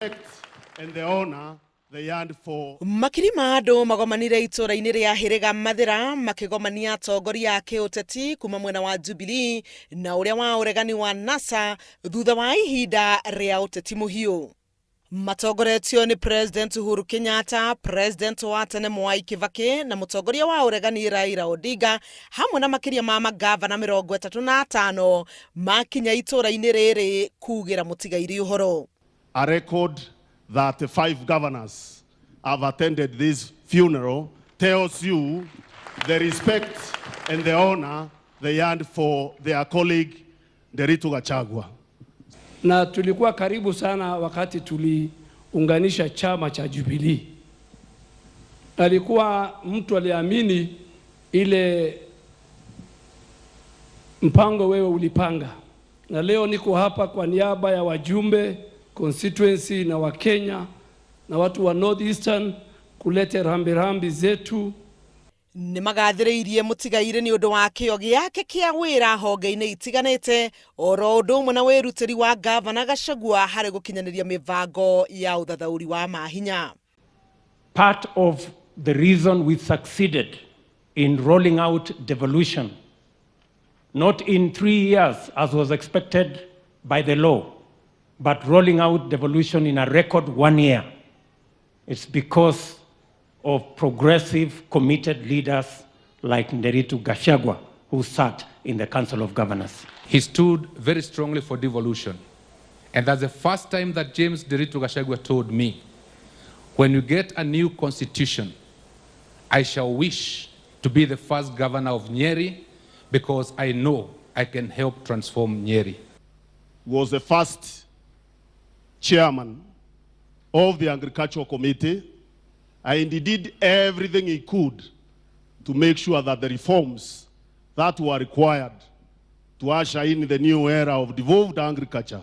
And the honor they yearned for. Makiri ma andũ magomanire itũũra-inĩ rĩa Hĩrĩga Mathĩra makĩgomania atongoria a kĩũteti kuma mwena wa Jubilee na ũrĩa wa ũregani wa NASA thutha wa ihinda rĩa ũteti mũhiũ. Matongoretio nĩ President Uhuru Kenyatta, President wa tene Mwai Kibaki na mũtongoria wa ũregani Raila Odinga hamwe na makĩria ma mangavana 35 makinya itũũra-inĩ rĩrĩ kugĩra mũtigairĩ ũhoro. A record that five governors have attended this funeral tells you the respect and the honor they yearned for their colleague Nderitu Gachagua. Na tulikuwa karibu sana wakati tuliunganisha chama cha Jubilee. Alikuwa mtu aliamini ile mpango wewe ulipanga, na leo niko hapa kwa niaba ya wajumbe constituency na Wakenya na watu wa North Eastern kulete rambirambi zetu. Nĩ magathĩrĩirie mũtigairĩ nĩ ũndũ wa kĩo gĩake kĩa wĩra honge-inĩ itiganĩte oro ũndũ ũmwe na wĩrutĩri wa ngavana Gachagua harĩ gũkinyanĩria mĩbango ya ũthathaũri wa mahinya. Part of the reason we succeeded in rolling out devolution, not in 3 years as was expected by the law, but rolling out devolution in a record one year, it's because of progressive, committed leaders like Nderitu Gachagua, who sat in the Council of Governors. He stood very strongly for devolution. And that's the first time that James Nderitu Gachagua told me, "When you get a new constitution, I shall wish to be the first governor of Nyeri because I know I can help transform Nyeri." Was the first chairman of the Agricultural Committee, and he did everything he could to make sure that the reforms that were required to usher in the new era of devolved agriculture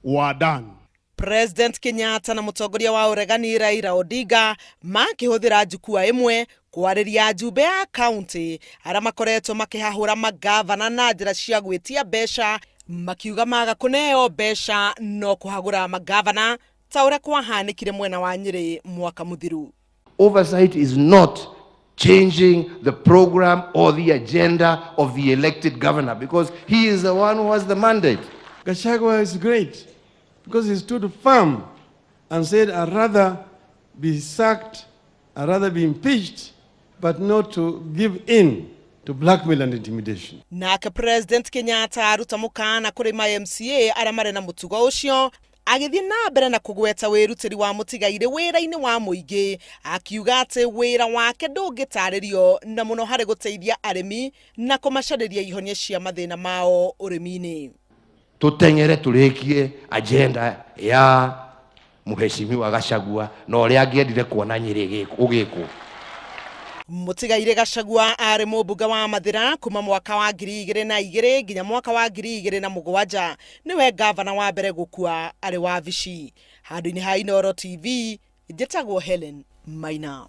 were done. President Kenyatta na mũtongoria wa ũregani Raila Odinga makĩhũthĩra njukua ĩmwe kwarĩria ajumbe a kaunti arĩa makoretwo makĩhahũra mangavana na njĩra cia gwĩtia mbeca, makiuga maga kũneo mbeca no kũhagũra mangavana ta ũrĩa kwahanĩkire mwena wa Nyĩrĩ mwaka mũthiru. Oversight is not changing the program or the agenda of the elected governor because he is the one who has the mandate. Gachagua is great because he stood firm and said, "I'd rather be sacked, I'd rather be impeached, but not to give in to blackmail and intimidation." Nake President Kenyatta aruta mũkana kũrĩ ma MCA arĩa marĩ na mũtugo ũcio, agĩthiĩ na mbere na kũgweta wĩrutĩri wa mũtigairĩ wĩra-inĩ wa mũingĩ, akiuga atĩ wĩra wake ndũngĩtarĩrio na mũno harĩ gũteithia arĩmi na kũmacarĩria ihonia cia mathĩna mao ũrĩmi-inĩ. Tuteng'ere tũrĩkie agenda ya Mheshimiwa Gachagua na ũrĩa angĩendire kuona Nyĩrĩ ũgĩkwo. Mũtigairĩ Gachagua arĩ mũmbunge wa Mathĩra kuma mwaka wa 2002 nginya mwaka wa 2007. Nĩwe ngavana wa mbere gũkua arĩ wabici. Handũ-inĩ ha Inooro TV, njĩtagwo Helen Maina.